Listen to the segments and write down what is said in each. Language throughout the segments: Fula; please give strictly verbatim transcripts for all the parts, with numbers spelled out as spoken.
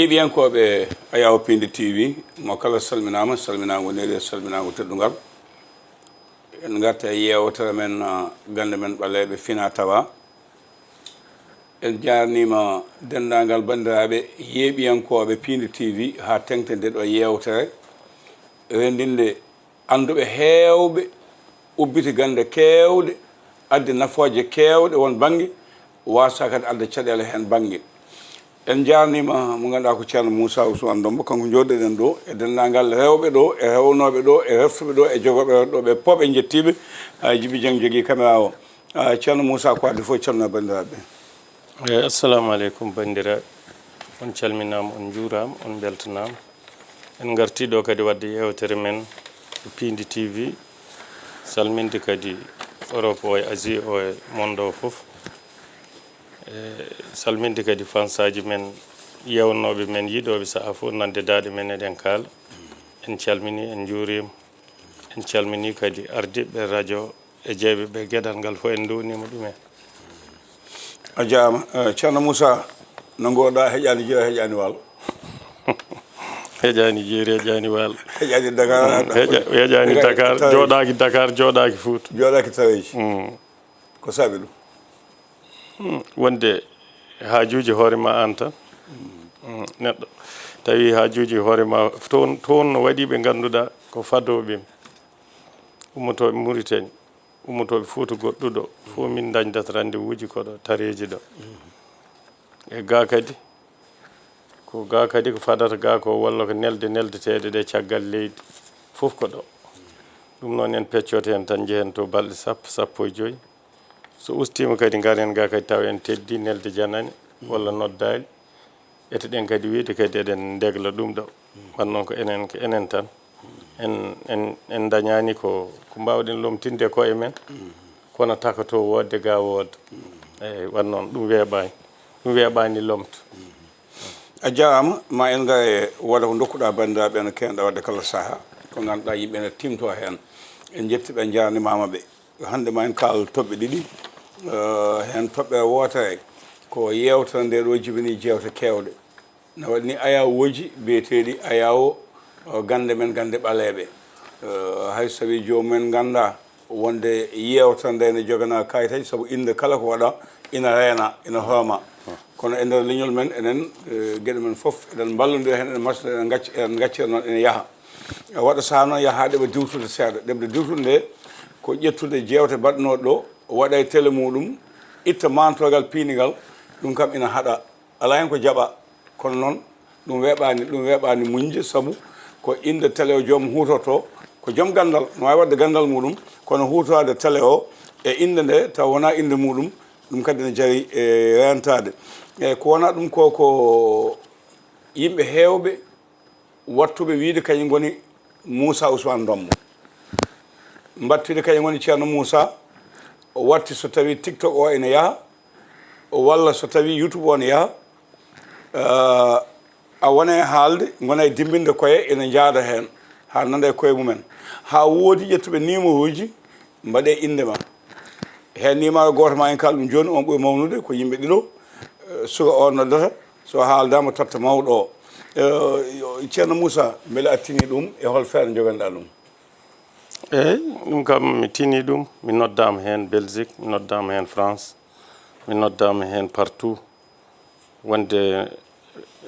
Heɗiyankooɓe Ayaw Piindi T V, mo kala salminaama, salminaango neeri e salminaango teddungal. En ngarta e yeewtere men, ah, gannde men ɓaleeɓe fina tawa. En jaarniima denndaangal banndiraaɓe yeeɓiyankooɓe Piindi T V haa teŋti nde ɗo yeewtere renndinde annduɓe heewɓe, ubbiti gannde keewɗe, addi nafooje keewɗe won bannge, waasa kadi adda caɗeele heen bannge. En njaarniima mo ngannduɗaa ko Ceerno Muusaa Usmaan Ndommbo, kanko njooɗiɗen ɗo, e denndaangal rewɓe ɗo, e rewnooɓe ɗo, e reftuɓe ɗo, e jogooɓe rewɓe ɗo, ɓe pop en njettii ɓe. Ah, Jibi Jeŋ jogii caméra o. Ah, Ceerno Muusaa, ko adii fof, calminaa banndiraaɓe ɓe. Eyi, assalamu aleykum banndiraaɓe. On calminaama, on njuuraama, on mbeltanaama. En ngartii ɗo kadi waɗde yeewtere men e Piindi T V, salminde kadi Europe o e Asie o e monde o fof. E salminde kadi fansaaji men, yeewnooɓe men, yiɗooɓe sahaa fof nande daaɗe men eɗen kaala. En calminii, en njuuriima. En calminii kadi ardiiɓe radio e jeeɓiiɓe geɗal ngal fof, en nduwniima ɗumen. A jaaraama. Eh, Ceerno Muusaa, no ngoowɗaa, heƴaani jeeri, heƴaani waalo? Heƴaani jeeri, heƴaani waalo. Heƴaani Dakar, Mm, heƴa- heƴaani heƴaani Dakar, taweeje. Jooɗaaki Dakar, jooɗaaki Fuuta. Jooɗaaki taweeje. Mm. Ko saabi ɗum? Mm, wonde haajuuji hoore ma aan tan. Mm, neɗɗo tawi haajuuji hoore ma toon, toon no waɗi ɓe ngannduɗaa ko fadooɓe mi. Ummotooɓe Muritani, ummotooɓe Fuuta goɗɗuɗo, fof min ndañdata rendez-vous ji ko ɗo, tareeji ɗo. E gaa kadi, ko gaa kadi ko fadata gaa ko, walla ko nelde neldeteeɗe ɗe caggal leydi, fof ko ɗo. Ɗum noon en peccoto heen tan, njehen to balɗe sappo, sappo e joy. So ustiima kadi, ngaren gaa kadi, tawa en teddii nelde janane walla noddaali. Eto-ɗen kadi wiyde kadi eɗen ndegla ɗum ɗo. Wan noon ko enen, ko enen tan. En, en, en ndañaani ko, ko mbaaw-ɗen lomtinde koye men, kono takoto woodde gaa wooda. Eyi, wan noon ɗum weeɓaani. Ɗum weeɓaani lomto. A jaaraama, ma en ngar e wooda ko ndokkuɗaa banndiraaɓe ɓe no keewɗaa waɗde kala sahaa. Ko ngannduɗaa yimɓe ene tiimtoo heen. En njetti ɓe, en njaarnimaama ɓe. Hannde ma en kaal toɓɓe ɗiɗi. Eh, heen toɓɓere wootere ko yeewtere nde ɗo jibini jeewte keewɗe. No waɗi ni ayawooji biyeteeɗi ayawo, eh, gannde men, gannde ɓaleeɓe. Eh, hay so tawii joomum en nganndaa wonde yeewtere nde ne joganaa kayitaji, sabu innde kala ko waɗaa ina reenaa, ina hoormaa. Kono e nder leñol men, enen, eh, geɗe men fof, eɗen mballondira heen, eɗen mbaɗa, eɗen ngacc-, eɗen ngaccira noon, ene yaha. E waɗa sahaa noon, yaha haa ɗeɓa diwtude seeɗa. Ɗeɓde diwtude nde, ko ƴettude jeewte mbaɗnooɗe ɗo, waɗa e tele muɗum, itta maantorgal piindi ngal, ɗum kam ina haɗa. Alaa heen ko jaɓaa, kono noon ɗum weeɓaani, ɗum weeɓaani muñde, sabu ko innde tele o joom huutortoo, ko joom ganndal, no waawi waɗde ganndal muɗum, kono huutoraade tele o e innde nde tawa wonaa innde muɗum, ɗum kadi ene jari e reentaade. E ko wonaa ɗum ko, ko yimɓe heewɓe waɗtuɓe wiyde kañum ngoni Muusaa Usmaan Ndommbo. Mbaɗtude kañum ngoni Ceerno Muusaa, o waɗti so tawii TikTok o ene yaha, walla so tawii YouTube o ne yaha, eh, a wona e haalde, ngona e dimmbinde koye, ene njaada heen, haa nanda e koye mumen. Haa woodi ƴettuɓe niimorooji, mbaɗee innde ma. Heen niimaaro gooto ma en kaal ɗum jooni, on ɓuri mawnude, ko yimɓe ɗiɗo, eh, suka o noddata, so haaldaama totta mawɗo o. Eh, yo, Ceerno Muusaa, mbele a tinii ɗum, e hol feere njoganiɗaa ɗum? Eeyi, ɗum kam mi tinii ɗum, mi noddaama heen Belgique, mi noddaama heen France, mi noddaama heen partout. Wonde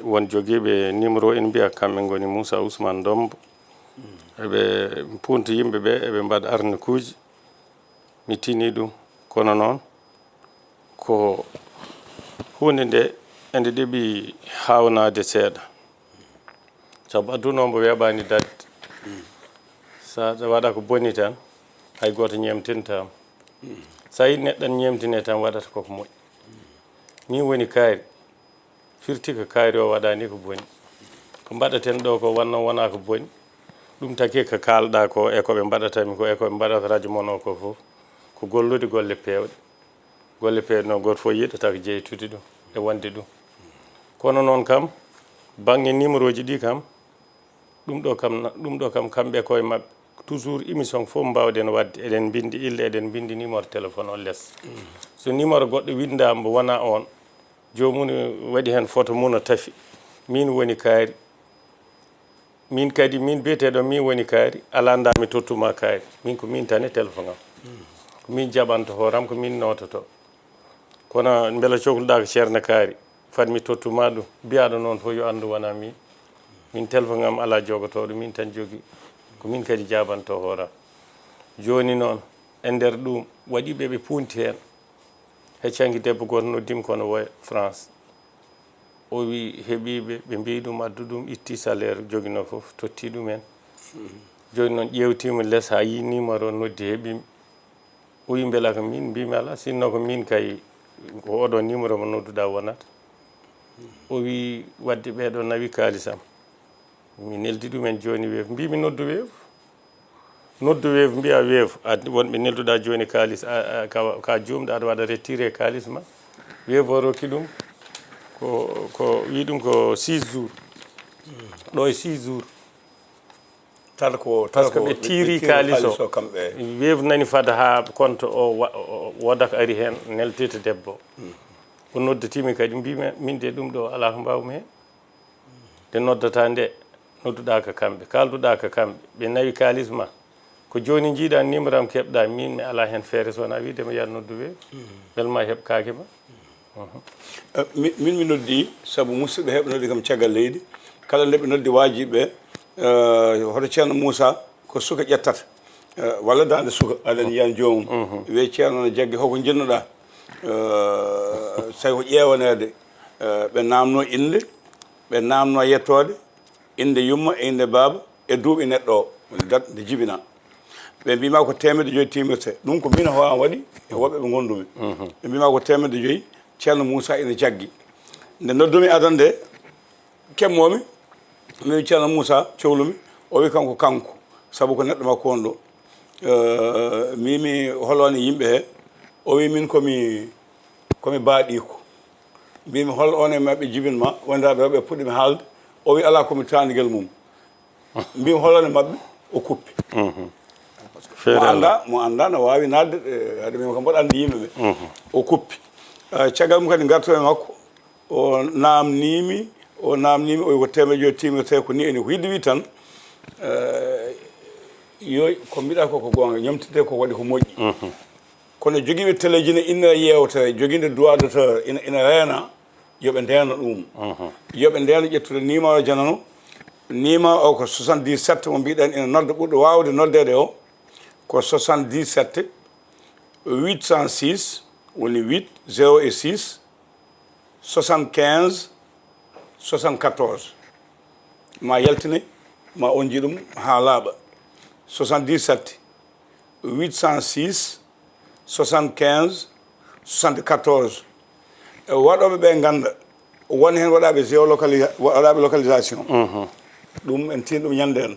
won jogiiɓe numéro ene mbiya kamɓe ngoni Muusaa Usmaan Ndommbo. Eɓe puunta yimɓe ɓe, eɓe mbaɗa arnakuuji. Mi tinii ɗum. Kono noon, ko huunde nde ende ɗeɓi haawnaade seeɗa. Sabu aduna o mbo weeɓaani daɗde. So aɗa waɗa ko boni tan, hay gooto ñeemtintaama. So a yiɗi neɗɗo ne ñeemtine tan, waɗata koko moƴƴi. Min woni kaari. Firti ko kaari o waɗaa ni ko boni. Ko mbaɗaten ɗo ko wanno wonaa ko boni. Ɗum taki ko kaalɗaa ko e ko ɓe mbaɗata mi ko e ko ɓe mbaɗata radio mon o ko fof, ko gollude golle peewɗe. Golle peewɗe noon, gooto fof yiɗata ko jeytude ɗum e wonde ɗum. Kono noon kam, baŋŋe numéro ji ɗi kam, ɗum ɗo kam, ɗum ɗo kam, kamɓe koye maɓɓe, toujours émission fof mbaawɗen waɗde, eɗen mbinndi ille, eɗen mbinndi numéro téléphone o les. So numéro goɗɗo winndaama mbo wonaa oon, joomum ne waɗi heen photo mum no tafi. Min woni kaari. Min kadi, min biyeteeɗo, min woni kaari. Alaa nda mi tottuma kaari. Min ko min tan e téléphone am. Ko min jaɓanto hooram, ko min noototo. Kono mbela cokluɗa ko ceerno kaari, fat mi tottuma ɗum. Biyaɗo noon fof yo anndu wona min. Min téléphone am alaa jogotooɗo, min tan jogi. Ko min kadi jaɓanto hooram. Jooni noon, e nder ɗum, waɗi ɓe ɓe punti heen. He canki debbo gooto noddim kono woya France. O wi heɓiiɓe, ɓe mbiyi ɗum addu ɗum, itti salaire joginoo fof, totti ɗum en. Jooni noon ƴeewtiima les haa yi numéro noddi heɓiimi. O wi mbela ko min mbimi alaa, sinno ko min kay ko oɗo numéro mo nodduɗa wonata. O wi wadde ɓeɗo nawi kaalis am. Mi neldi ɗum en jooni weef, mbimi noddu weef. Noddu weef, mbiya weef, a wonɓe nelduɗa jooni kaalis, a, a, ka, ka juumɗo, aɗa waɗa retiré kaalis ma. Weef o rokki ɗum ko, ko wi ɗum ko six jours. Ɗo e six jours. Tan ko, tan Parce que ko ɓe tiiri tiiri kaalis o. Kaalis o kamɓe. Weef nani fada ha compte o wa- o- o- wooda ko ari heen, neltita debbo. O noddatimi kadi, mbimi min de ɗum ɗo alaa ko mbawmi heen. Nde noddata nde, nodduɗa ko kamɓe, kalduɗa ko kamɓe, ɓe nawi kaalis ma. Ko jooni njiiɗa numéro am keɓɗa, min mi alaa heen feere so wonaa wiide mi yaha noddu weef. Bel ma heɓ kaake ma. Eh, mi- min mi noddi sabu musidɓe heɓe noddi kam caggal leydi. Kala nde ɓe noddi waajiɓe, eh, hoto Ceerno Moussa ko suka ƴettata. Eh, walla daande suka, aɗen yiyan joomum. Wiye Ceerno no jaggi, hoko jinnoɗa? Eh, so tawi ko ƴeewaneede, eh, ɓe namno innde, ɓe namno yettoode, innde yumma e innde baaba e duuɓi neɗɗo o, woni date nde jibina. Ɓe mbima ko teemedde joyi timirte. Ɗum ko min hoore am waɗi e woɓɓe ɓe ngondumi. Ɓe mbima ko teemedde joyi, Ceerno Moussa ina jaggi. Nde noddumi adannde, kemmomi, mi wi Ceerno Moussa, cohlumi, o wi kanko, kanko, sabu ko neɗɗo makko won ɗo. Eh, mbimi hol on e yimɓe he? O wi min komi, komi baaɗiiko. Mbimi hol on e maɓɓe jibinma? Wondiraaɓe rewɓe puɗɗimi haalde. O wi alaa komi taanigel mum. Mbimi hol on e maɓɓe? O kuppi. Mo annda, mo annda no waawi naatde, eh, haade min ko mboɗo anndi yimɓe ɓe. O kuppi. Eh, caggal mum kadi ngartumi e makko. O naamnimi, o naamnimi, o wi ko teemedde joyi timirte ko ni e ni. Ko yiɗde wi tan, eh, yo ko mbiɗa ko ko goonga, ñomtinde ko waɗi ko moƴƴi. Kono jogiiɓe teleeji ne innira yeewtere, jogiinde droit d'auteur ina, ina reena, yo ɓe ndeeno ɗum. Yo ɓe ndeeno ƴettude numéro janano. Numéro o ko soixante-dix-sept mo mbiɗen ina nodda, ɓurɗo waawde noddeede o ko soixante-dix-sept huit cent six, woni huit, zéro et six, soixante-quinze, soixante-quatorze. Ma yaltine, ma on nji ɗum haa laaɓa. Soixante-dix-sept huit cent six soixante-quinze soixante-quatorze. E waɗooɓe ɓe ngannda, won heen waɗaaɓe géolocali-, waɗaaɓe localisation. Ɗum en tin ɗum ñande en.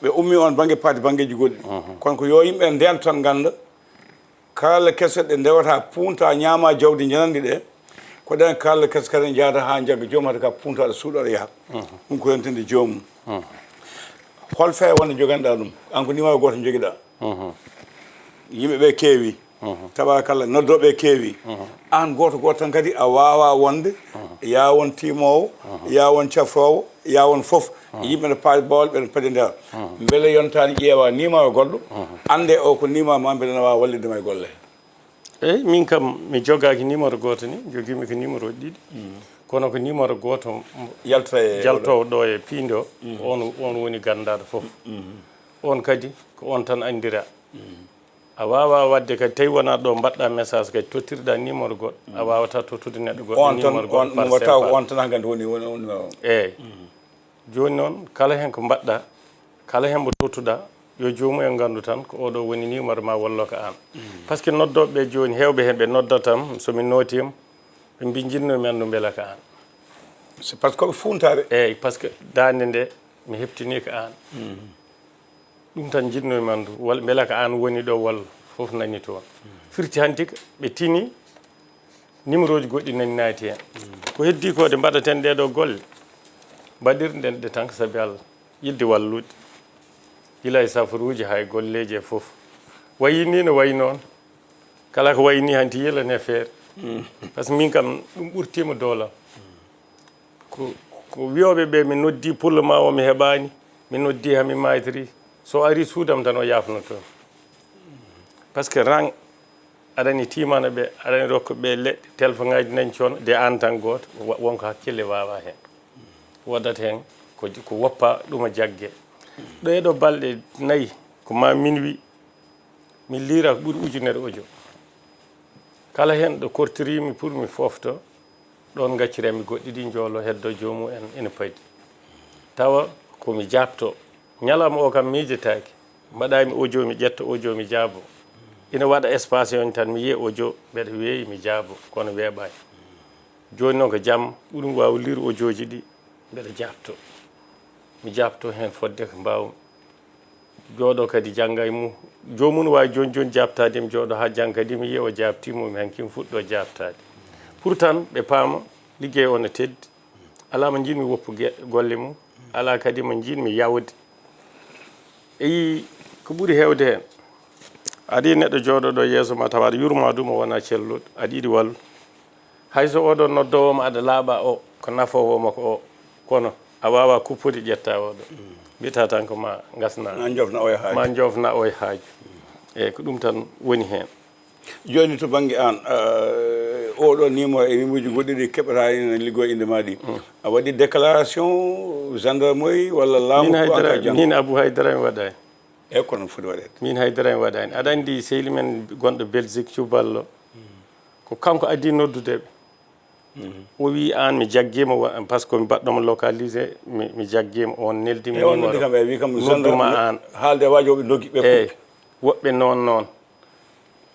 Ɓe ummi on bannge paati banngeeji goɗɗi. Kono ko yo yimɓe ndeen tan ngannda, kala kese ɗe ndewata, punta, ñaama jawdi jananɗi ɗe, ko ɗen kala kese kadi njahata haa njagga joom hade ka punta, aɗa suuɗa, aɗa yaha. Ɗum ko rentinde joomum. Hol fee wonde joganɗa ɗum? An ko numéro gooto jogiɗa. Yimɓe ɓe keewi. Tabarakalla, noddooɓe keewi. An gooto gooto tan kadi a waawa wonde, ya won tiimoowo, ya won cafroowo, ya won fof. Yimɓe no paadi bawol, ɓe no paadi nder. Mbele yontaani ƴeewa numéro goɗɗo, annde o ko numéro ma, mbele no waawa wallitde ma e golle? Eyi, min kam mi jogaaki numéro gooto ni, jogiimi ko numéro ɗiɗi. Kono ko numéro gooto Yalta e jaltoowo ɗo e piindo, on, on woni ganndaɗo fof. On kadi ko on tan anndira. A waawa waɗde kadi, tawi wonaa ɗo mbaɗɗa message kadi, tottirɗa numéro goɗɗo. A waawata tottude neɗɗo goɗɗo on tan, numéro goɗɗo on par mo watta ko simple. On tan hankadi woni, woni on numéro. Eyi. Jooni noon, kala heen ko mbaɗɗa, kala heen mbo tottuɗa, yo joomum en nganndu tan ko oɗo woni numéro ma walla ko aan. Par ce que noddooɓe ɓe jooni, heewɓe heen ɓe noddatam, so mi nootiima, ɓe mbi jinnoomi anndu mbela ko aan. C'est parce que ko ɓe fuuntaaɓe. Eeyi, par ce que daande nde mi heɓtini ko aan. Ɗum tan jinnoomi anndu, walla mbela ko aan woni ɗo walla fof nani toon. Firti hanti ko ɓe tini numéroji goɗɗi nani naati heen. Ko heddi ko de mbaɗaten ɗee ɗo golle, mbaɗirɗen ɗe tan ko sabi Allah, yiɗde wallude. Gila e safaruuji haa e golleeji e fof. Wayi ni no wayi noon. Kala ko wayi ni hanti yilane feere. Par ce que min kam ɗum ɓurtiima doolam. Ko, Wiyooɓe ɓe mi noddi pour le moment o mi heɓaani, mi noddi ha mi maaytiri. So ari suudam tan o yaafnoto. Parce que rang aɗani timana ɓe, aɗani rokka ɓe leɗɗe, telefon ngaji nani coono, de an tan gooto, wa- wonko hakkille wawa hen. Wodat hen ko, ko woppa ɗuma jagge. Ɗo e ɗo balɗe nayi, ko ma min wi, mi liira ko ɓuri ujunere audio. Kala hen ɗo kortirimi pour mi fofto, ɗon gacciranmi goɗɗi ɗi joolo heddo joomum en ina padi. Tawa ko mi jaabto. Ñalawma o kam miijetaake. Mbaɗaymi audio, mi ƴetta audio, mi jaabo. Ina waɗa espace on tan, mi yiya audio, mbeɗa weeyi, mi jaabo, kono weeɓaani. Jooni noon ko jam, ɓuri mi waawi liir audioji ɗi, mbeɗa jaabto. Mi jaabto heen fodde ko mbaawmi. Jooɗo kadi jannga e mum. Joomum waawi jooni jooni jaabtaade mi, jooɗo haa jannga kadi mi yiya o jaabtiima, mi hanki mi fuɗɗo jaabtaade. Pourtant, ɓe paama, liggey o no teddi. Alaa mo njiɗmi woppu ge- golle mum, alaa kadi mo njiɗmi yawde. Eyi, ko ɓuri heewde heen, aɗa yiya neɗɗo jooɗoɗo yeeso ma tawa aɗa yurma ɗum, o wona celluɗo, aɗa yiɗi wallu. Hay so oɗo noddoowo ma aɗa laaɓa o, ko nafoowo ma ko o, kono a waawa kuppude ƴetta oɗo. Mbiyata tan ko ma ngasna, ma jofna oya haaju. Ma jofna oya haaju. Eyi, ko ɗum tan woni heen. Jooni to bannge aan, eh, oɗo numéro e numéroji goɗɗi ɗi keɓata ene liggo innde ma ɗi. A waɗi déclaration gendarmerie walla laamu? Min ko an haydara, ka janngo? Min Abou haydara mi waɗani. E kono foti waɗede. Min haydara mi waɗani. Aɗa anndi sehli men gonɗo Belgique, Cuballo. Ko kanko addi noddude ɓe. O wi aan mi jaggiima, wa- par ce que mi baɗɗomo localisé, mi, mi jaggiima, on neldimi. E on noddi kam, ɓe wi kam nodduma gendarme aan. Haalde e waaji o ɓe noggi ɓe. Eyi, puɗɗi. Woɓɓe noon noon.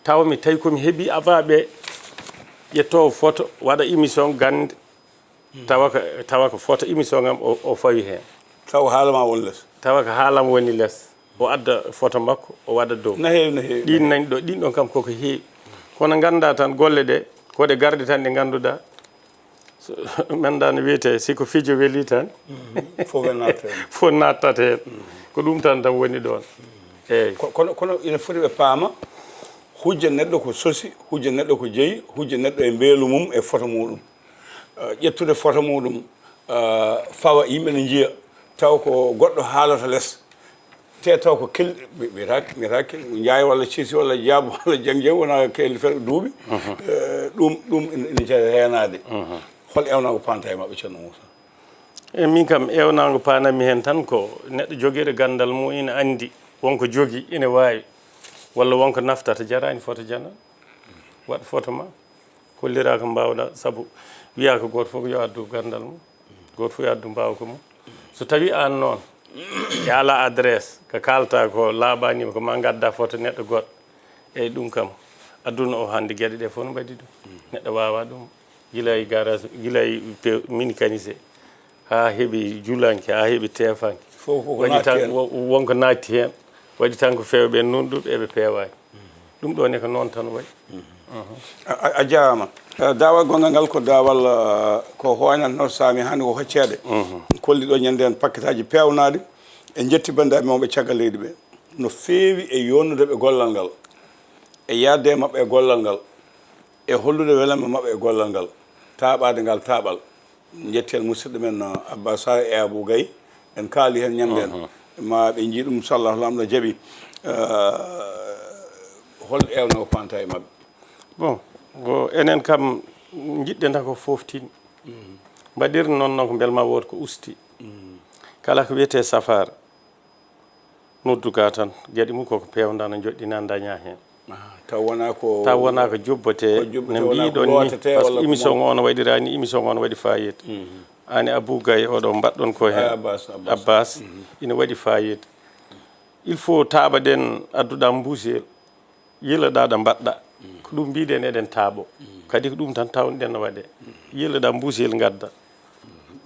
Tawa mi tawi ko mi heɓi avant ɓe ƴettoowo photo, waɗa émission gannde. Tawa ko, tawa ko photo émission am o, o fawi heen. Tawa haala ma won les. Tawa ko haalam woni les. O adda photo makko, o waɗa dow. Na heewi, na heewi, ɗin na heewi. Nani ɗo, ɗin ɗon kam koko heewi. Kono ngannda tan golle ɗe, ko ɗe garɗe tan ɗe ngannduɗaa. So, men ɗa no wiyetee, si ko fijo weli tan. Fof ko natta heen. Fof nattat heen. Ko ɗum tan tan woni ɗon. Eyi. Ko- kono, kono ina foti ɓe paama, hujja neɗɗo ko sosi, hujja neɗɗo ko jeyi, hujja neɗɗo e mbeelu mum e photo muɗum. Eh, ƴettude photo muɗum, eh, fawa yimɓe ne njiya, taw ko goɗɗo haalata les. Te taw ko kel-, mi, mi raak-, mi raak-, Njaay walla Cisi walla Jaab walla Jang Jang wona kel fel duuɓi. Eh, ɗum, ɗum ina, ina jeya heenaade. Hol ewnaago panta e maɓɓe, Ceerno Muusa? E min kam, ewnaago panami heen tan ko neɗɗo jogiiɗo ganndal mum ina anndi wonko jogii, ina waawi, walla wonko naftata, jaraani photo jana, waɗ photo ma, kollira ko mbaawɗa, sabu wiyaa ko gooto fof yo addu ganndal mum. Gooto fof yo addu mbaawka mum. So tawii aan noon, e alaa adresse, ko kaalta ko laaɓaani, ko ma ngadda photo neɗɗo goɗɗo. Eyi, ɗum kam, aduna o hannde geɗe ɗe fof no mbaɗi ɗum. Neɗɗo waawaa ɗum. Gila e garage, gila e pe-, mécanicien, haa heɓi julanke, haa heɓi teefanke. Fof koko waɗi naatti tan heen. Wo-, wonko naatti heen. Waɗi tan ko feewɓe nunɗuɓe, eɓe peewaani. Ɗum ɗo ne ko noon tan wayi. A, a, a jaaraama. Eh, daawal gongal ngal ko daawal, eh, ko hoynanto saami hannde ko hocceede. Kolli ɗo ñande en pakketaaji peewnaaɗi. En njetti banndiraaɓe mawɓe caggal leydi ɓe no feewi e yonnude ɓe gollal ngal, e yaadde e maɓɓe e gollal ngal, e hollude welamma maɓɓe e gollal ngal, taaɓaade ngal taaɓal. Njetten musidɗo men, uh, Abbas Sall e Abou Gaye. En kaali heen ñande en. Ma ɓe njii ɗum, inchallah, Laamɗo jaɓi. Uh, hol ewnaago panta e maɓɓe? Bon, ko enen kam njiɗɗen tan ko fooftin. Mbaɗir noon, noon ko mbel ma wood ko usti. Kala ko wiyetee safaara, noddu ga tan, geɗe mum koko peewnda no njoɗɗina daña heen. Ah, taw wona ko, taw wona ko jobbatee, ko jobbatee, no wona ko mbiɗon ni, lootete, parce que walla ko émission mo- o no waɗirani, émission o no waɗi fayida. Ani Abou Gaye oɗo mbaɗɗon ko heen. Ah, Abbas, Abbas. Abbas, ina waɗi fayida. Il faut taaɓaɗen adduɗa mbuusel, yiloɗa ɗo mbaɗɗa. Ko ɗum mbiɗen eɗen taaɓo. Kadi ko ɗum tan tawnoɗen no waɗe. Yiloɗa mbuusel ngadda.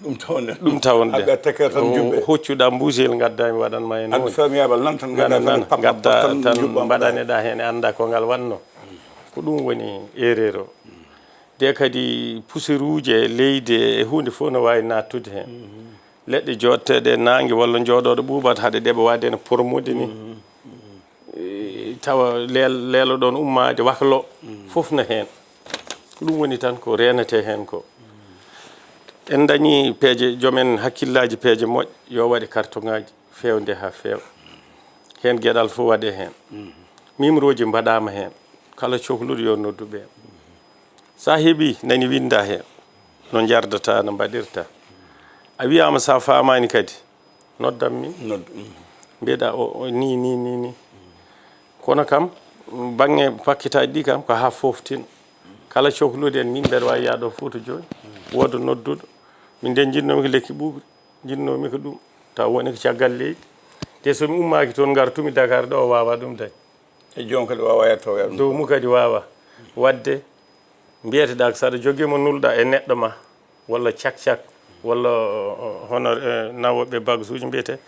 Ɗum tawon ɗen. Ɗum tawon ɗen. Haɓe tekkere tan o juɓɓe. Hoccuɗa mbuusel ngadda mi waɗan ma e noon. Addu fermiable nan tan ngadda tan, pap, pap, ngadda pap, tan tan njuɓɓam. Mbaɗaneɗa heen e annda ko ngal wanno. Ko ɗum woni erreur o. De kadi poussière uji e leydi e huunde fof no waawi naattude heen. Leɗɗe joɗteɗe e naange walla jooɗooɗo ɓuuɓat haɗe ɗeɓa waade no pormude ni. Eh, tawa leel-, leelo ɗon ummaade waklo, fof no heen. Ko ɗum woni tan ko reenetee heen ko. En dañi peeje, joom en hakkillaaji peeje moƴƴe, yo waɗe kartoŋaaji feewde haa feewa. Heen geɗal fof waɗee heen. Mimrooji mbaɗaama heen. Kala cohluɗo yo noddu ɓeen. So a heɓii, nani winnda heen. No njardata, no mbaɗirta. A wiyaama so a faamaani kadi, noddan min. Noddu, mhm. Mbiyeɗaa o, o nii, nii, nii, nii. Kono kam, baŋŋe pakkitaaji ɗi kam, ko haa fooftin. Kala cohluɗo en, min mbeɗa waawi yaade ɗo Fuuta jooni. Wooda nodduɗo. Min de njinnoomi ko lekki ɓuuɓri. Njinnoomi ko ɗum. Taw woni ko caggal leydi. Te so mi ummaaki toon, ngartumi Dakar ɗo, o waawaa ɗum dañ. E joom kadi waawaa yettoyaa ɗum. Dow mu kadi waawaa. Waɗde, mbiyeteɗaa ko so aɗa jogii mo nulɗaa e neɗɗo ma, walla cak-cak, walla, uh, hono, uh, nawooɓe bagsuuji mbiyetee,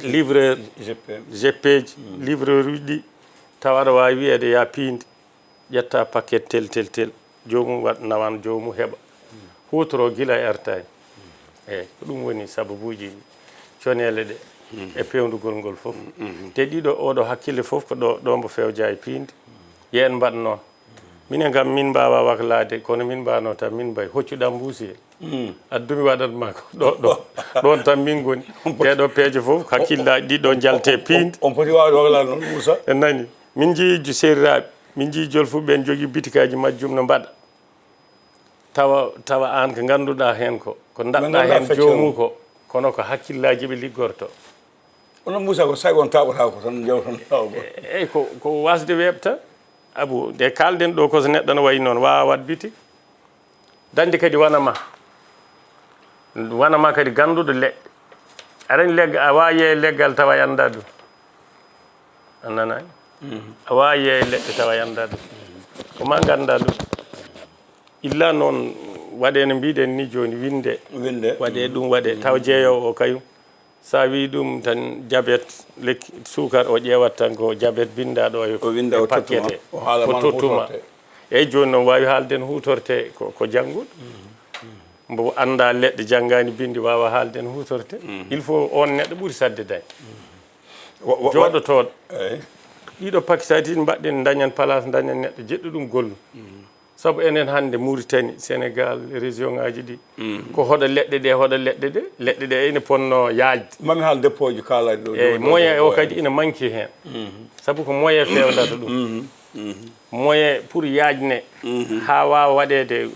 livreur, G P. G P ji, livreur uji ɗi, tawa aɗa waawi wiyeede, "Yaa piindi, ƴetta paquet tel, tel, tel." Joomum waɗ, nawan joomum heɓa. Huutoroo gila e artaani. Eey, ko ɗum woni sababuuji coneele ɗe e peewnugol ngol fof. Te ɗiɗo, oɗo hakkille fof ko ɗo, ɗo mbo fewja e piindi. Yo en mbaɗ noon. Minen kam, min mbaawaa waklaade, kono min mbaano tan, min mbayi. Hoccuɗaa mbuusi he. Addu mi waɗat ma ko ɗo, ɗo. Ɗoon tan min ngoni. Ɗee ɗo peeje fof, hakkillaaji ɗi ɗo njalte piindi. On poti waawde waklaade noon, Moussa? En nani. Min njii ju-, seeriraaɓe, min njii jolfuɓe ɓeen njogii bitikaaji majjum no mbaɗa. Tawa, tawa aan ko ngannduɗaa heen ko, ko ndaɗɗaa heen joomu ko, kono ko hakkillaaji ɓe liggorto. Onon Moussa ko sawi on taaɓotaako tan, jawtan laawol ngol. Eey, ko, ko waasde weeɓta. Abu, nde kaalɗen ɗo ko so neɗɗo no wayi noon, waawaa waɗ biti. Dañde kadi wona ma. Wona ma kadi gannduɗo leɗɗe. Aɗa anndi legga-, a waawaa yeeye leggal tawa a anndaa ɗum. A nanaani? A waawaa yeeye leɗɗe tawa a anndaa ɗum. Ko ma nganndaa ɗum. Illa noon waɗee no mbiɗen ni jooni, winnde. Winnde. Waɗee ɗum, waɗee. Taw jeeyoowo o kayum. So a wii ɗum tan jabet, lekki suukar o ƴeewat tan ko jabet binndaa ɗo e, o winnda, e o tottuma, paquet, o haala ko ma no tottuma. Huutorte. Eey, jooni noon waawi haalde no huutorte ko, ko jannguɗo. Mbo anndaa leɗɗe, janngaani binndi, waawaa haalde no huutorte. Il faut oon neɗɗo ɓuri saɗde dañ. Wa-, wa-, wa-, jooɗotooɗo. Eey. Ɗiɗo paquetaaji ɗi mbaɗɗen, dañan place, dañan neɗɗo jeɗɗo ɗum gollu. Sabu enen hannde Mauritanie, Sénégal, région ŋaaji ɗi, ko hoɗo leɗɗe ɗe, hoɗo leɗɗe ɗe, leɗɗe ɗe ene ponno yaajde. Mami haal dépôt ji kaalaaɗi ɗo, eey, jooni ɗo moyen o kadi ene manki heen. Sabu ko moyen feewndata ɗum. Moyen pour yaajne, haa waawa waɗeede, euh,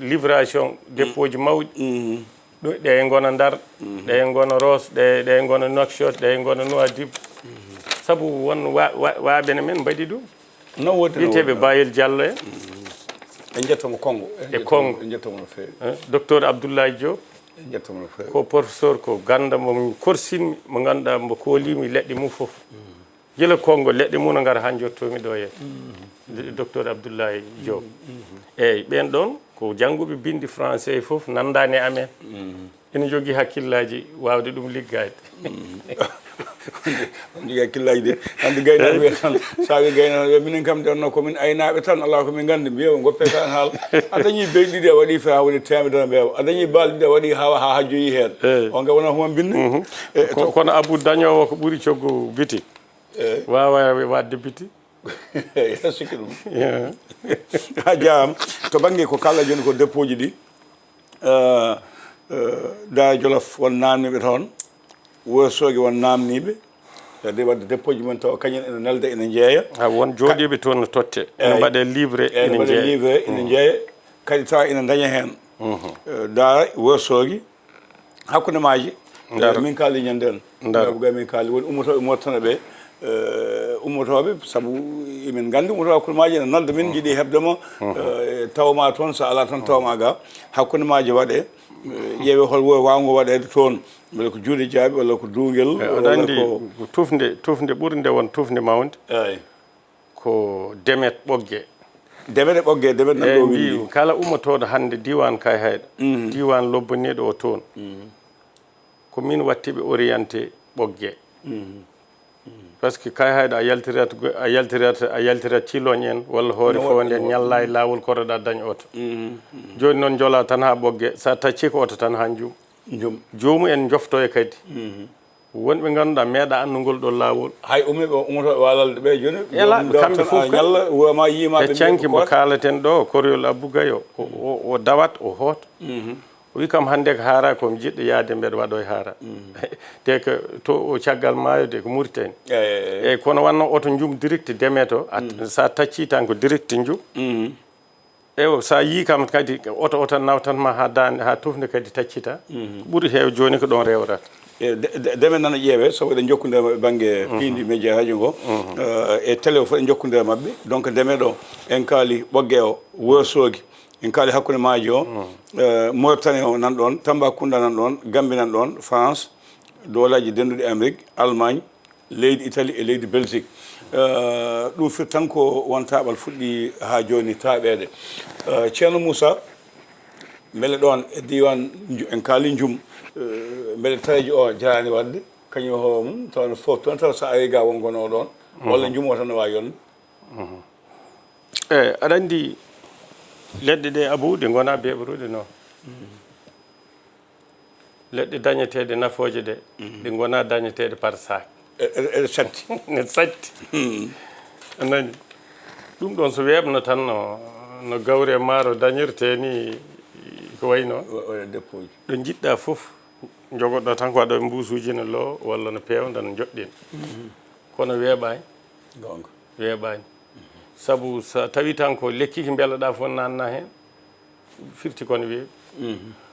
livration dépôt ji mawɗi. Ɗo, ɗe ngona Ndar, ɗe ngona Ross, ɗe, ɗe ngona Nouakchott, ɗe ngona Nouadhibou. Sabu won wa-, wa-, waaɓe ne men mbaɗi ɗum. No woodi, no wiyeteeɓe woodi. Bayel Diallo en. En njettomo Kongo. E Kongo. En njettomo no feewi. Eh, Docteur Abdoulaye Diop. En njettomo no feewi. Ko professeur, ko gannda mo korsinmi, mo ngannduɗaa mbo koolimi leɗɗe mum fof. Gila Kongo, leɗɗe mum no ngara haa njottoomi ɗo he. D-, Docteur Abdoulaye Diop. Eey, ɓeen ɗoon ko jannguɓe binndi français fof, nanndaani e amen. Ina njogii hakkillaaji waawde ɗum liggaade. On njogii hakkillaaji de. Hannde gaynaaɓe wiyata tan, so a wii gaynaaɓe, minen kam nde wonnoo ko min aynaaɓe tan, alaa ko min nganndi, mbiya o ngoppe ka haal. A dañii beyi ɗiɗi, a waɗii fe haa woni teemedere mbeewa. A dañii baali ɗiɗi, a waɗii haa, haa hajjoyi heen. Eey. On nga wonaa huma binndi. E, ko, to- kono Abou dañoowo ko ɓuri coggu biti. Eey. Waawaa waɗde biti. Ena sikki ɗum. Yeah. A jaaraama. To bannge ko kaalɗaa jooni ko dépôt ji ɗi, eh, eh, Daara Jolof won naamniiɓe toon, Wourossogui won naamniiɓe, kadi waɗde dépôt ji mum tawa kañum ene nelda, ene njeeya. Ha, won jooɗiiɓe toon no totte, ene mbaɗe livre, ene mbaɗe livre, ene njeeya. Kadi tawa ene daña heen, eh, Daara Wourossogui, hakkunde maaji, eh, min kaali ñande en. Ndar. Min kaali woni ummotooɓe Mauritanie ɓe, eh, ummotooɓe, sabu emin nganndi ummotooɓe hakkunde maaji ene nodda min, njiɗi heɓde mo, eh, tawa ma toon, so alaa toon, tawa ma ga. Hakkunde maaji waɗe, eh, ƴeewe hol wo-, waawngo waɗeede toon, walla ko juuɗe jaaɓi, walla ko duungel, eh, aɗa walla anndi ko ko tufnde, tufnde ɓurnde won tufnde mawnde. Eey. Ko Demet Ɓoggee. Demet e Ɓoggee, Demet nan ɗo windi. Kala ummotooɗo hannde diiwaan Kayhayɗa, diiwaan lobbaniiɗo o toon. Ko min watti ɓe orienté Ɓoggee. Parce que Kayhayɗa a yaltirat go-, a yaltirat, a yaltirat Ciloñ en walla Hoore Foownde en, ñalla e laawol koɗoɗaa dañ oto. Jooni noon njolaa tan haa Ɓoggee, so a taccii ko oto tan haa Njum. Njum. Joomu en njoftoya kadi. Wonɓe ngannduɗaa meeɗa anndu ngol ɗo laawol. Hay ummiiɓe umotooɓe waalalde ɓe jooni. Ela kamɓe fof ñalla wama yiima ɓe. Canki mbo kaalaten ɗo, Koriol Abbu Gayo, o dawat, o hooto. O wi kam hannde ko haara ko mi jiɗɗo yaade mbeɗa waɗo e haara. Te ko to o caggal maayo de ko Mauritanie. Eyyi kono wanno oto njum direct deme to, sa tacci tan ko direct njum. Ewo, so a yii kam kadi oto oto nawtan ma haa daande haa tufnde kadi taccita. Ko ɓuri heew jooni ko ɗon rewrata. Deme nana ƴeewe sabu eɗen jokkondira maɓɓe bannge piindi média haji ngo. E télé o fof eɗen jokkondira maɓɓe. Donc deme ɗo en kaali ɓogge o worsoogi, en kaali hakkunde maaji o. Mauritanie o nan ɗon, Tambacounda nan ɗon, Gambie nan ɗon, France, dowlaji denduɗi Amérique, Allemagne, leydi Italie e leydi Belgique. Ɗum firti tan ko won taaɓal fuɗɗi haa jooni taaɓeede. Ceerno Moussa, mbele ɗoon e diiwaan en kaali njum, mbele tareejo o jaraani waɗde kañum e hoore mum tawa no foof toon tawa so a arii ga won gonoowo ɗoon walla njum o tan no waawi yonde? Eyi, aɗa anndi leɗɗe ɗe Abou ɗe ngonaa beeɓruɗe noon. Leɗɗe dañeteeɗe nafooje ɗe, ɗe ngonaa dañeteeɗe par sac. Eɗe satti. Ne satti. A nani? Ɗum ɗoon so weeɓno tan no no gawri e maaro dañirtee ni ko wayi noon. Waɗa deppooji. Ɗo njiɗɗaa fof njogoɗaa tan ko waɗa e mbuusuuji ne loo walla no peewnda no njoɗɗin. Kono weeɓaani. Goonga. Weeɓaani. Sabu so tawii tan ko lekki ki mbeloɗaa fof naatnaa heen, firti ko no weeɓi.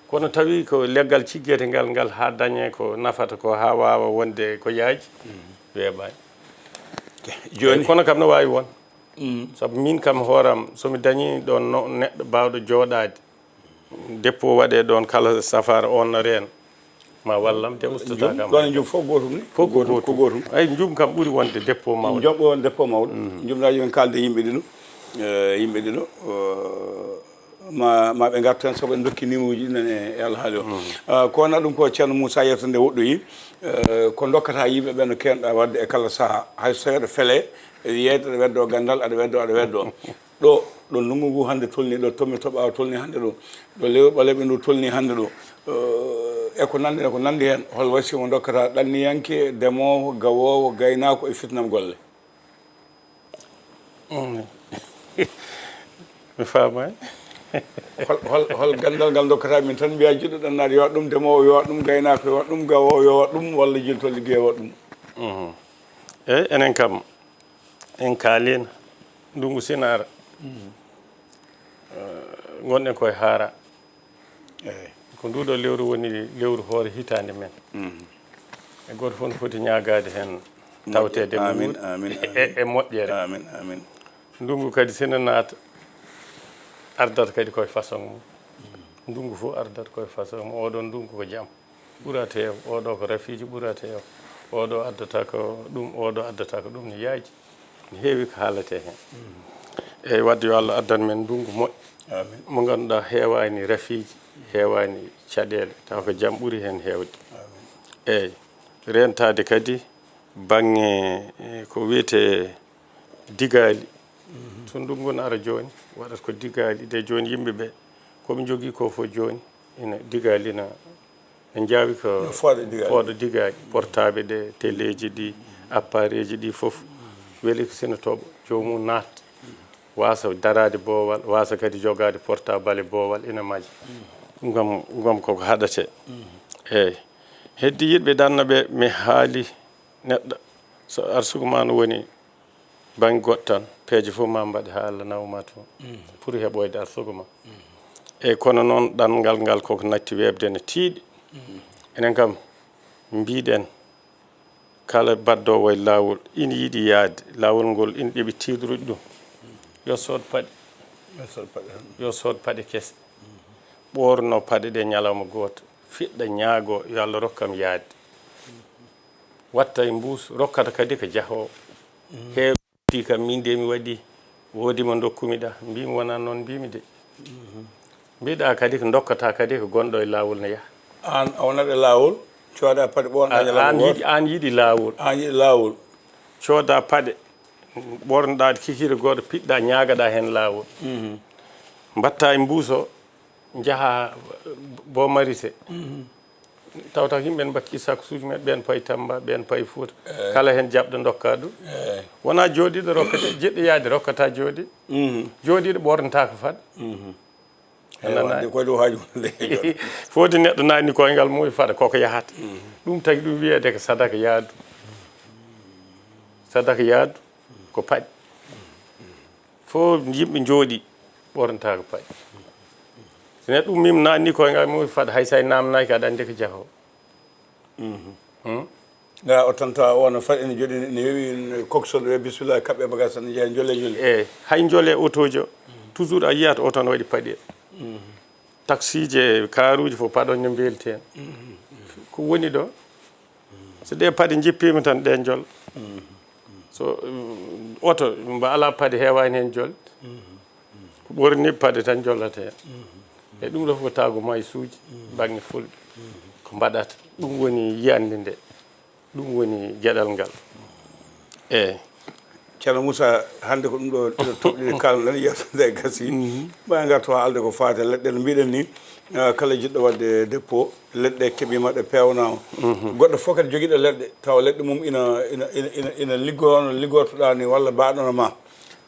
Kono tawi ko leggal ciggetengal ngal haa dañee ko nafata ko haa waawa wonde ko yaaji, weeɓaani. Jooni. Kono kam no waawi won. Sabu miin kam hooram so mi dañii ɗoon no neɗɗo baawɗo jooɗaade, dépôt waɗee ɗoon kala safara oon no reena. Ma wallam de ustata kam. Ɗoon e njum fof gootum ni? Fof ko gootum. Ay njum kam ɓuri wonde dépôt mawɗo. Joɓɓo won dépôt mawɗo. Njum ɗaa jooni kaalde yimɓe ɗino. Yimɓe ɗino ma ma ɓe ngartu heen sabu en ndokki nimuuji ɗinen e alhaali o. Ko wona ɗum ko Ceerno Moussa yewta nde woɗɗoyi. Ko ndokkata yimɓe ɓe no keewnoɗaa waɗde e kala sahaa, hay so tawii aɗa fele e yeeyde aɗa weddoo ganndal aɗa weddoo aɗa weddoo. Ɗo ɗo ndunngu ngu hannde tolnii, ɗo tomme toɓaawo tolnii hannde ɗo, ɗo lewru ɓaleeɓe ndu tolnii hannde ɗo, e ko nanndi e ko nanndi heen, hol wasiyoo mo ndokkata ɗanniyanke, demoowo, gawoowo, gaynaako e fitnam golle? Mi faamaani. Hol hol hol ganndal ngal ndokkataa min tan mbiyaa jiɗɗo ɗannaade yo waɗ ɗum, demoowo yo waɗ ɗum, gaynaako yo waɗ ɗum, gawoowo yo waɗ ɗum walla jilto liggey waɗ ɗum? Eey, enen kam en kaaliino ndunngu sinaara. Ngonɗen koye haara. Eey. Ko nduuɗo lewru woni lewru hoore hitaande men. E gooto fof no foti ñaagaade heen tawteede e moƴƴere. Ndunngu kadi sina naata, ardata kadi koye façon mum. Ndunngu fof ardata koye façon mum. Oɗo ndunngu ko jam ɓurata heew, oɗo ko rafiiji ɓurata heew, oɗo addata ko ɗum, oɗo addata ko ɗum, no yaaji, no heewi ko haalate heen. Eeyi, wadde yo Allah addan men ndunngu moƴƴo, mo ngannduɗaa heewaani rafiiji, heewaani caɗeele, tawa ko jam ɓuri heen heewde. Eeyi, reentaade kadi baŋŋe ko wiyetee digaali. So ndunngu no ara jooni, waɗata ko digaali, de jooni yimɓe ɓe ko ɓe njogii ko fof jooni ina digaali na. En njaawi ko fooɗa digaali, portaaɓe ɗe, teleeji ɗi, appareeji ɗi fof. Weli ko sino toɓo joomum naat, waasa daraade boowal, waasa kadi jogaade portaabal e boowal ina maja. Ɗum kam ɗum kam koko haɗate. Eeyi. Heddi yiɗɓe ɗanno ɓe mi haali neɗɗo so arsugu ma no woni baŋnge goɗɗo tan, peeje fof ma mbaɗe haa Allah nawa ma toon pour heɓoyde arsugu ma. Eeyi, kono noon ɗanngal ngal koko natti weeɓde no tiiɗi. Enen kam mbiɗen kala baddoowo e laawol ina yiɗi yahde laawol ngol ina ɗeɓi tiidrude ɗum, yo sood paɗe. Yo sood paɗe kese. Ɓoorno paɗe ɗe ñalawma gooto, fiɗɗa ñaago yo Allah rokkam yahde. Watta e mbuus rokkata kadi ko jahoowo. Heewi kam min de mi waɗi woodi mo ndokkumi ɗa, mbimi wona noon mbimi de. Mbiɗa kadi ko dokkata kadi ko gonɗo e laawol ne yaha. Aan a wonat e laawol, cooda paɗe ɓoorno ñalawma gooto. Aan yiɗi laawol. Aan yiɗi laawol. Cooda paɗe ɓoornoɗa kikiiɗe gooto piɗɗa ñaagaɗa heen laawol. Mbatta e mbuus o njaha Boo Marise. Tawata ko yimɓe ɓen mbakki sakusuuji maɓɓe, ɓen payi Tamba, ɓen payi Fuuta. Kala heen jaɓɗo ndokka ɗum. Wonaa jooɗiiɗo rokkata, jiɗɗo yaade rokkata jooɗi. Jooɗiiɗo ɓoornataako fad. Ewa, nanaani. Nde koyɗo haaju nde. Fof de neɗɗo naatni koyngal mum e fada koko yahata. Ɗum tagi ɗum wiyede ko sadaka yaadu. Sadaka yaadu ko paɗi. Fof yimɓe njooɗi ɓornata ko paɗi. So neɗɗo ummima naatni koyngal mum e fada, hay sa naamnaaki aɗa anndi ko jahoo. Hmm? Nga o tan tawa o no faɗi ene jooɗi, ne yowi coxeur, ɓe bismillah, kaɓɓe bagage tan, jeeya, jolle, jolle. Eyi, hay jolle otojo, toujours a yiyat oto no waɗi paɗe. Taxi je, karuji fof paɗon no mbelti hen. Ko woni ɗo? So ɗe paɗe jippima tan, ɗe jol. So, mm, oto mba ala paɗe, heewani hen jolde. Ko ɓorni paɗe tan jollata hen. E ɗum ɗo fof ko tagu maysuuji, bannge fulɓe. Ko mbaɗata. Ɗum woni yiyannde nde. Ɗum woni geɗal ngal. Eyi. Ceerno Moussa, hannde ko ɗum ɗo, ɗo toɓɗi kalɗen, yeeso nde gasi. Maa ngartu haa alde ko faati e leɗɗe, no mbiɗen ni, ah, kala jiɗɗo waɗde dépôt, leɗɗe keɓiima ɗe peewnaama. Goɗɗo fof kadi jogiiɗo leɗɗe, tawa leɗɗe mum ina, ina, ina, ina, ina liggoroo no liggortoɗaa ni, walla mbaɗono ma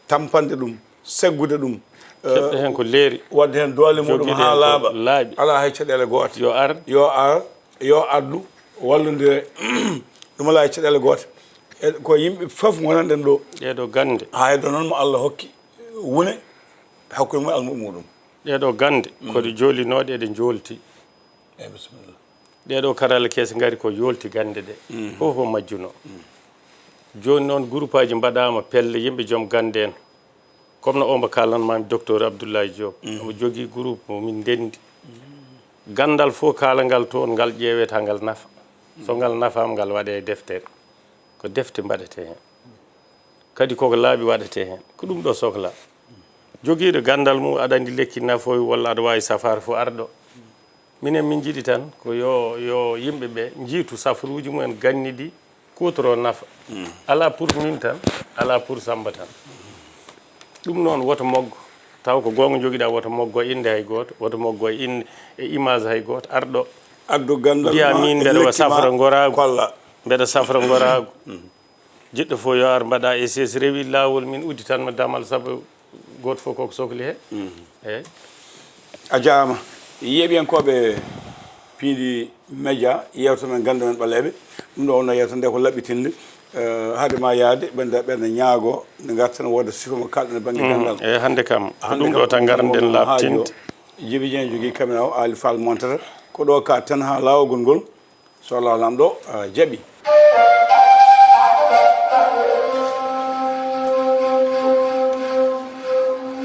tampanɗe ɗum, seggude ɗum, keɓde eh, heen ko leeri. Waɗde heen doole muɗum jogiiɗo haa heen ko laaɓa. Laaɓi. Alaa hay caɗeele goote. Yo ar. Yo ar, yo addu, wallondire. Ɗum alaa hay caɗeele goote. E ko yimɓe fof ngonanɗen ɗo. Ɗeeɗo gannde. Haa heddo noon mo Allah hokki wune hakkunde mum e almuɓe muɗum. Ɗeeɗo gannde, ko ɗe joolinooɗe, eɗe joolti. Eyi, bisimilla. Ɗeeɗo karalla keese ngari ko yoolti gannde ɗe. Fof ko majjuno. Jooni noon, groupe aji mbaɗaama pelle, yimɓe joom gannde en. Comme no omo kalan maami, docteur Abdoulaye Diop. Omo jogii groupe mo min ndenndi. Ganndal fof kala ngal toon, ngal ƴeewete haa ngal nafa. So ngal nafaama, ngal waɗe e deftere. Ko defte mbaɗete heen. Kadi koko laaɓi waɗete heen. Ko ɗum ɗo sohla. Jogiiɗo ganndal mum, aɗa anndi lekki nafowi walla aɗa waawi safaara fof arɗo. Minen min njiɗi tan ko yo, yo yimɓe ɓe njiitu safaruuji mumen ganni ɗi, kuutoroo nafa. Alaa pour min tan, alaa pour Sammba tan. Ɗum noon woto moggo. Taw ko goonga njogiɗaa, woto moggo e innde hay gooto, woto moggo e innde e image hay gooto. Arɗo. Addu ganndal mbiya ma, min e mbeɗa wa lekki ma, safra ngoraagu. Kolla. Mbeɗa safra ngoraagu. Jiɗɗo fof yo ar mbaɗa E C S rewi laawol, min udditanma damal sabu gooto fof koko sokli he. Eyi. A jaaraama. Yeeɓiyankooɓe Piindi Média, yeewtere men gannde men ɓaleeɓe. Ɗum ɗo wonno yeewtere nde ko laɓɓitinde. Eh, haade ma yaade, ɓen da ɓen ñaago, nde ngarten wooda sifo mo kalɗen e bannge ganndal. Eyi, hannde kam, ko ɗum ɗo tan ngaranɗen laaɓtinde. Jibi Dieng jogii caméra o, Ali Fall montata. Ko ɗo ka tan haa laawol ngol. So Allah Laamɗo, ah, jaɓi.